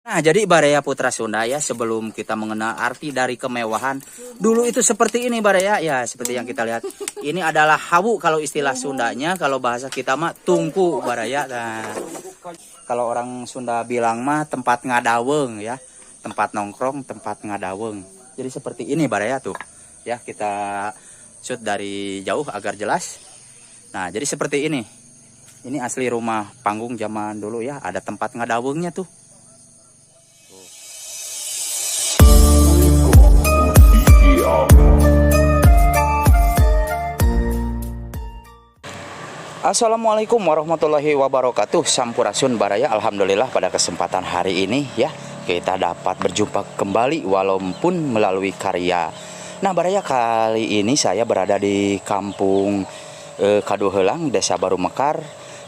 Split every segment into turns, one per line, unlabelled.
Nah, jadi Baraya Putra Sunda ya, sebelum kita mengenal arti dari kemewahan, dulu itu seperti ini Baraya ya, seperti yang kita lihat. Ini adalah hawu kalau istilah Sundanya, kalau bahasa kita mah tungku Baraya. Nah, kalau orang Sunda bilang mah tempat ngadaweng ya, tempat nongkrong, tempat ngadaweng. Jadi seperti ini Baraya tuh. Ya, kita shoot dari jauh agar jelas. Nah, jadi seperti ini. Ini asli rumah panggung zaman dulu ya, ada tempat ngadawengnya tuh. Assalamualaikum warahmatullahi wabarakatuh. Sampurasun Baraya. Alhamdulillah pada kesempatan hari ini ya, kita dapat berjumpa kembali walaupun melalui karya. Nah Baraya, kali ini saya berada di kampung Kaduhelang, Desa Baru Mekar,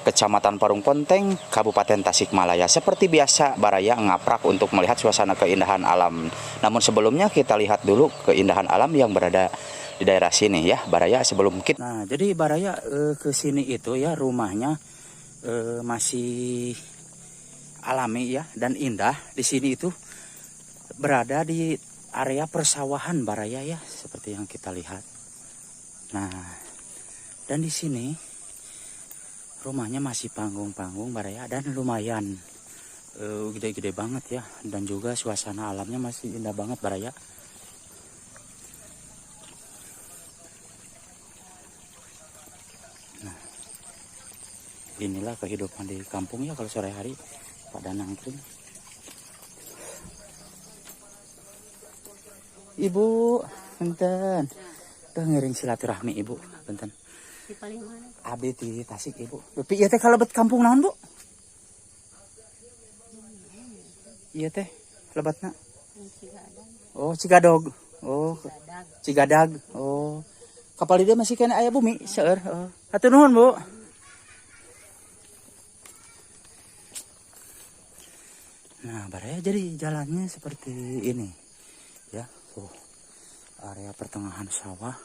Kecamatan Parung Ponteng, Kabupaten Tasikmalaya. Seperti biasa Baraya ngaprak untuk melihat suasana keindahan alam. Namun sebelumnya kita lihat dulu keindahan alam yang berada di daerah sini ya Baraya sebelum kita. Nah, jadi Baraya ke sini itu ya rumahnya masih alami ya dan indah. Di sini itu berada di area persawahan Baraya ya, seperti yang kita lihat. Nah, dan di sini rumahnya masih panggung-panggung Baraya dan lumayan gede-gede banget ya, dan juga suasana alamnya masih indah banget Baraya. Inilah kehidupan di kampung ya kalau sore hari pada nangkring. Ibu, benten. Tuh ngiring silaturahmi Ibu, benten.
Di paling mana?
Abdi di Tasik Ibu. Tapi ieu teh kalebet kampung naon, Bu? Ieu teh lebetna.
Cigadag.
Oh, Cigadog. Oh,
Cigadag.
Cigadag. Oh. Kapal dia masih kena aya bumi seueur. Oh. Hatur nuhun, Bu. Nah, Baraya, jadi jalannya seperti ini ya, tuh area pertengahan sawah.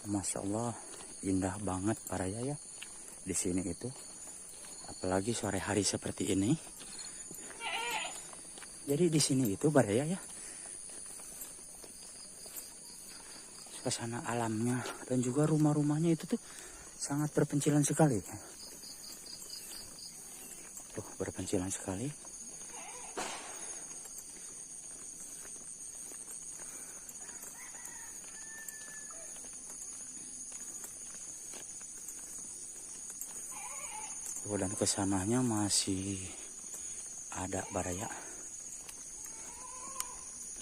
Masya Allah, indah banget Baraya ya di sini itu, apalagi sore hari seperti ini. Jadi di sini itu Baraya ya, suasana alamnya dan juga rumah-rumahnya itu tuh sangat berpencilan sekali. Tuh, berpencilan sekali. Oh, dan kesananya masih ada Baraya.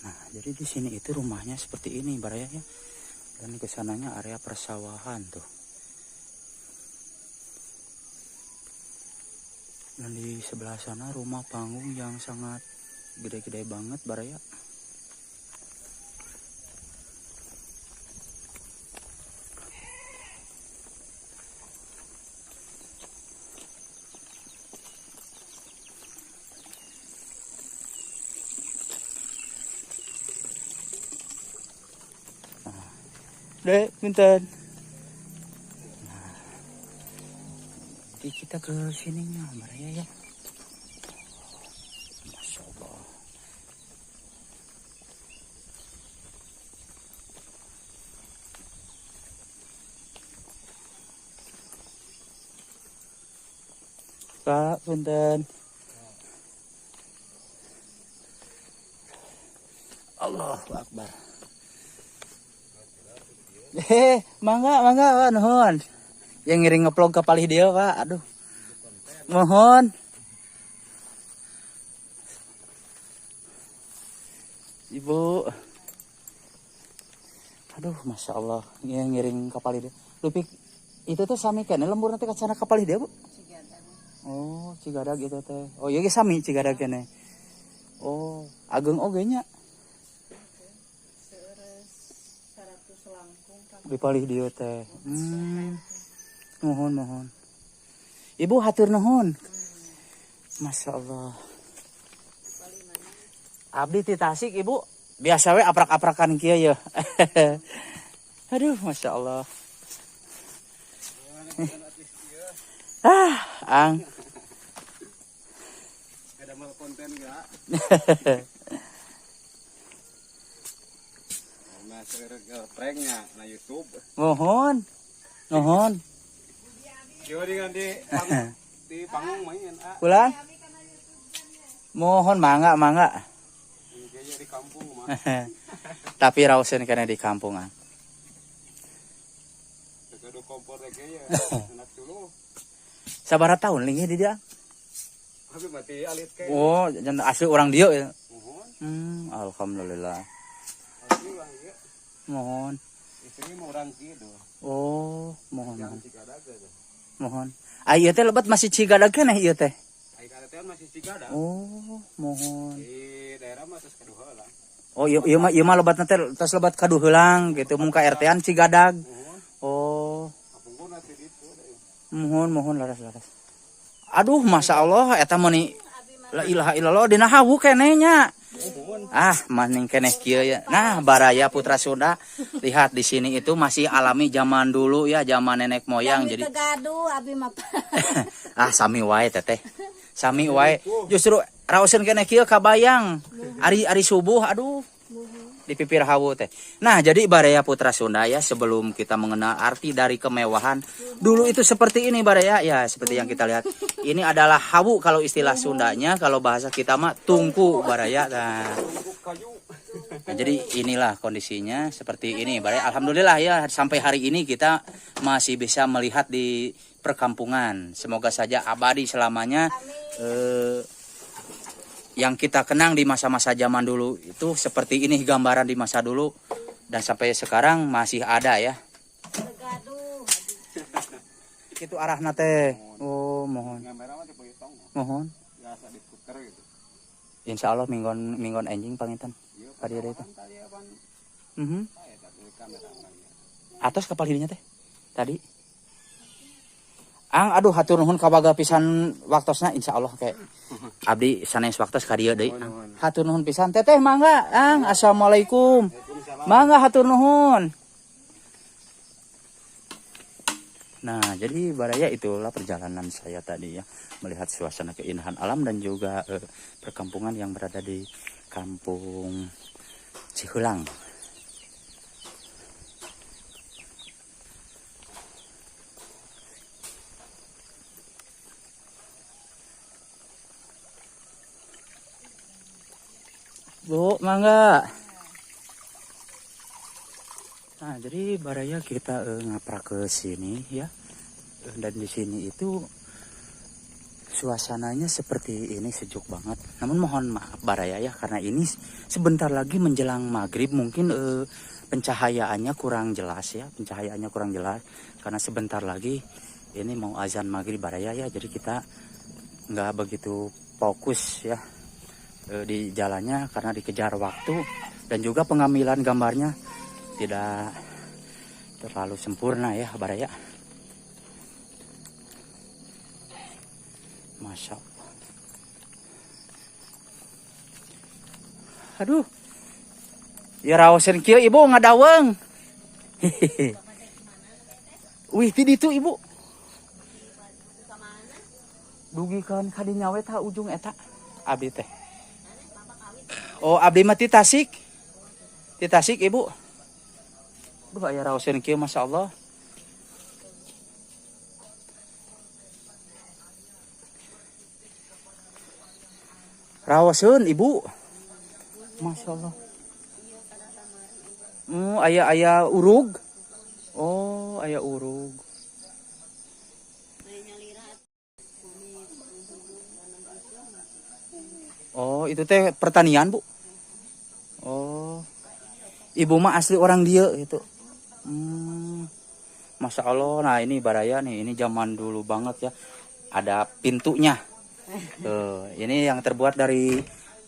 Nah, jadi di sini itu rumahnya seperti ini Baraya ya. Dan kesananya area persawahan tuh. Dan di sebelah sana rumah panggung yang sangat gede-gede banget Baraya. Dek, punten. Nah, jadi kita ke sininya Baraya ya. Masya Allah. Pak, punten. Allahu Akbar. Mangga, mangga, Pak, nuhun. Yang ngiring ngeplog ke palih dia, Pak. Aduh. Mohon. Ibu. Aduh, Masya Allah. Yang ngiring ke palih dia. Lupik, itu tuh sami kan lembur nanti kacana ke palih dia, Bu?
Cigadag.
Oh, Cigadag itu teh. Oh, iya ge sami Cigadag kene. Oh, ageng oge nya. Di palih dieu teh. Mohon, mohon. Ibu hatur nuhun. Masya Allah. Abdi ti Tasik Ibu. Biasa we aprak-aprakan kieu ya. Aduh, Masya Allah. Ah, ang.
Konten gak? Nah, pranknya na YouTube.
Mohon. Mohon.
Kieu di di panggung main ah.
Pulang. Mohon mangga mangga.
Kayaknya di kampung mah.
Tapi raoseun keneh di kampung ah.
Gaduh kompor teh ya. Enak dulu.
Sabaraha tahun linggih di dia?
Tapi mati alit ke.
Oh, jangan asli orang dia ya.
Mohon.
Alhamdulillah.
Asli lah ya.
Mohon.
Istri mah orang kieu.
Oh, mohon
Jangan
mohon.
Cigadag aja.
Mohon. Ah, ieu teh lebet masih Cigadag keneh ieu teh.
Ai teh masih Cigadag.
Oh, mohon.
Di daerah mah terus kaduheulang.
Oh, ieu mah lebatna teh tos lebat kaduheulang gitu mung ka RT-an Cigadag.
Mohon.
Oh,
Kapungkurna teh ditu deui.
Mohon mohon, laras laras. Aduh, masya Allah, eta meuni la ilaha illallah dina hawu keneh nya. Ah, maning keneh kieu ya. Nah, Baraya Putra Sunda, lihat di sini itu masih alami zaman dulu ya, zaman nenek moyang.
Kami
Jadi
teu gaduh abi mah.
Ah, sami wae teteh. Sami wae. Justru raoseun keneh kieu kabayang. Ari ari subuh, aduh, di pipir hawu teh. Nah, jadi Baraya Putra Sunda ya, sebelum kita mengenal arti dari kemewahan, dulu itu seperti ini Baraya ya, seperti yang kita lihat. Ini adalah hawu kalau istilah Sundanya, kalau bahasa kita mah tungku Baraya. Nah, nah, jadi inilah kondisinya seperti ini Baraya. Alhamdulillah ya, sampai hari ini kita masih bisa melihat di perkampungan. Semoga saja abadi selamanya yang kita kenang di masa-masa zaman dulu itu seperti ini, gambaran di masa dulu dan sampai sekarang masih ada ya.
Teu gaduh.
Itu arahna teh. Oh, mohon.
Ngamera mah tipe tong.
Mohon.
Biasa diputer gitu.
Insya Allah minggon minggon enjing panginten.
Iya,
Ka dieu teh.
tadi apaan? Saya tapi kamera orangnya.
Atos kapal dirinya teh tadi. Ang, aduh, hatur nuhun kawaga pisan waktosna, insya Allah kayak abdi sanes waktos ka dieu deui.
Nuhun.
Hatur nuhun pisan teteh, mangga Ang, assalamualaikum.
Waalaikumsalam.
Mangga, hatur nuhun. Nah, jadi Baraya, itulah perjalanan saya tadi ya, melihat suasana keindahan alam dan juga perkampungan yang berada di Kampung Ciheulang. Bu, mangga. Nah, jadi Baraya, kita ngaprak ke sini ya. Dan di sini itu suasananya seperti ini, sejuk banget. Namun mohon maaf Baraya ya, karena ini sebentar lagi menjelang maghrib, mungkin pencahayaannya kurang jelas ya, pencahayaannya kurang jelas karena sebentar lagi ini mau azan maghrib Baraya ya. Jadi kita nggak begitu fokus ya di jalannya karena dikejar waktu dan juga pengambilan gambarnya tidak terlalu sempurna ya Baraya. Masya Allah. Aduh. Ya raoseun kieu ibu ngadaweng. Wih, ti ditu ibu. Dugikeun ka dinya we tah ujung eta. Abdi teh. Oh, abdi mah ti Tasik. Ti Tasik ibu. Duh, aya raoseun kieu, Masya Allah. Raoseun ibu. Masya Allah. Aya aya urug. Oh, aya urug. Oh, itu teh pertanian, Bu. Oh. Ibu mah asli orang dia gitu. Masya Allah. Nah, ini Baraya nih, ini zaman dulu banget ya. Ada pintunya. Tuh, ini yang terbuat dari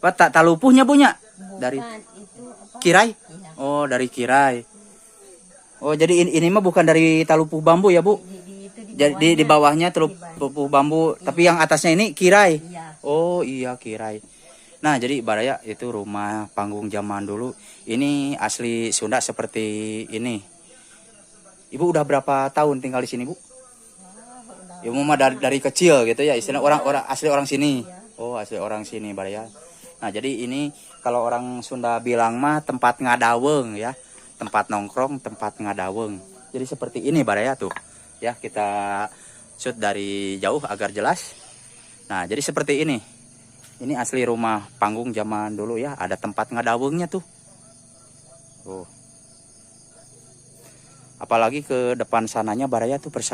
apa tak talupuhnya punya? Dari
Bukan, itu apa?
kirai?
Iya.
Oh, dari kirai. Oh, jadi ini mah bukan dari talupuh bambu ya, Bu?
Di itu di
Jadi di bawahnya talupuh bambu, tapi yang atasnya ini kirai.
Iya.
Oh, iya kirai. Nah, jadi Baraya, itu rumah panggung zaman dulu. Ini asli Sunda seperti ini. Ibu udah berapa tahun tinggal di sini, Bu?
Wah, udah.
Ibu mah dari kecil gitu ya, istilah orang orang asli orang sini.
Iya.
Oh, asli orang sini, Baraya. Nah, jadi ini kalau orang Sunda bilang mah tempat ngadaweng ya. Tempat nongkrong, tempat ngadaweng. Jadi seperti ini, Baraya, tuh. Ya, kita shoot dari jauh agar jelas. Nah, jadi seperti ini. Ini asli rumah panggung zaman dulu ya, ada tempat ngadawengnya tuh. Tuh. Apalagi ke depan sananya, Baraya, tuh persawahan.